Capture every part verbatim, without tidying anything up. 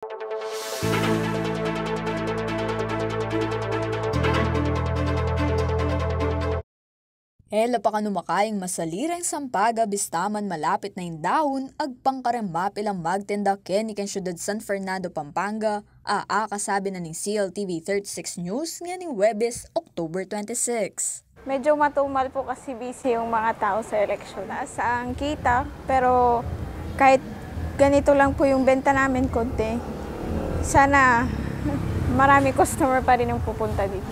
E la pa kanu makaing masali reng sampaga bista man malapit na ing daun, agpang kareng mapilang magtinda keni keng syudad San Fernando, Pampanga, a akasabi na ning C L T V thirty-six News ngening Huwebes, October twenty-six. Medyo matumal po kasi busy yung mga tao sa eleksyon. Taas ang kita, pero kahit ganito lang po yung benta namin, konti, sana marami customer pa rin yung pupunta dito.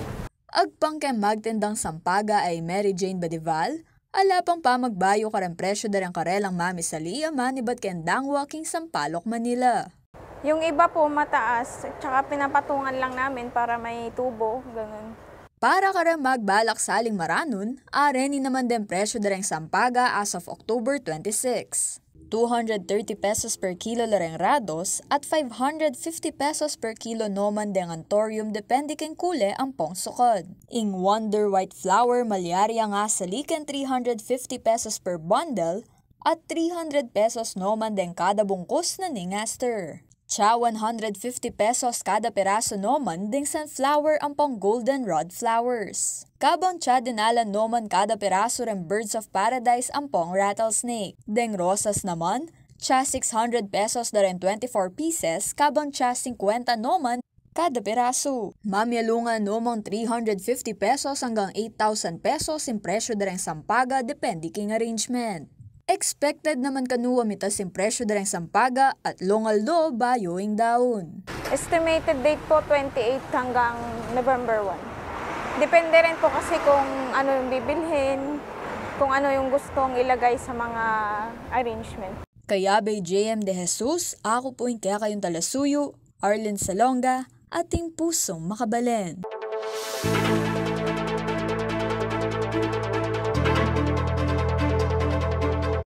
Agpang keng magtindang sampaga a i Mary Jane Badival, ala pang pamagbayu kareng presyu da reng karelang mamisali a manibat keng dangwa king Sampaloc, Manila. Yung iba po mataas, tsaka pinapatungan lang namin para may tubo, ganun. Para kareng magbalak saling maranun, areni naman deng presyu da reng sampaga as of October twenty-six. Two hundred thirty pesos per kilo la reng rados at five hundred fifty pesos per kilo noman deng anthurium, depende keng kule ampong sukad. Ing Wonder White Flower malyari yang asali keng three hundred fifty pesos per bundle at three hundred pesos noman deng kada bungkus na ning aster. Cha one hundred fifty pesos kada piraso noman deng sunflower ampong goldenrod flowers. Kabang cha dinalan noman kada piraso reng birds of paradise ampong rattlesnake. Deng rosas naman, cha six hundred pesos da reng twenty-four pieces, kabang cha singkwenta noman kada piraso. Mamialungan nomang three hundred fifty pesos anggang eight thousand pesos ing presyu da reng sampaga, depende king arrangement. Expected naman kanu a mitas ing presyu da reng sampaga atlong aldo bayu ing daun. Estimated date po, twenty-eight hanggang November one. Depende rin po kasi kung ano yung bibilhin, kung ano yung gustong ilagay sa mga arrangement. Kaya, Bay J M De Jesus, aku po ing kekayung talasuyu, Arlene Salonga, ating pusong makabalen.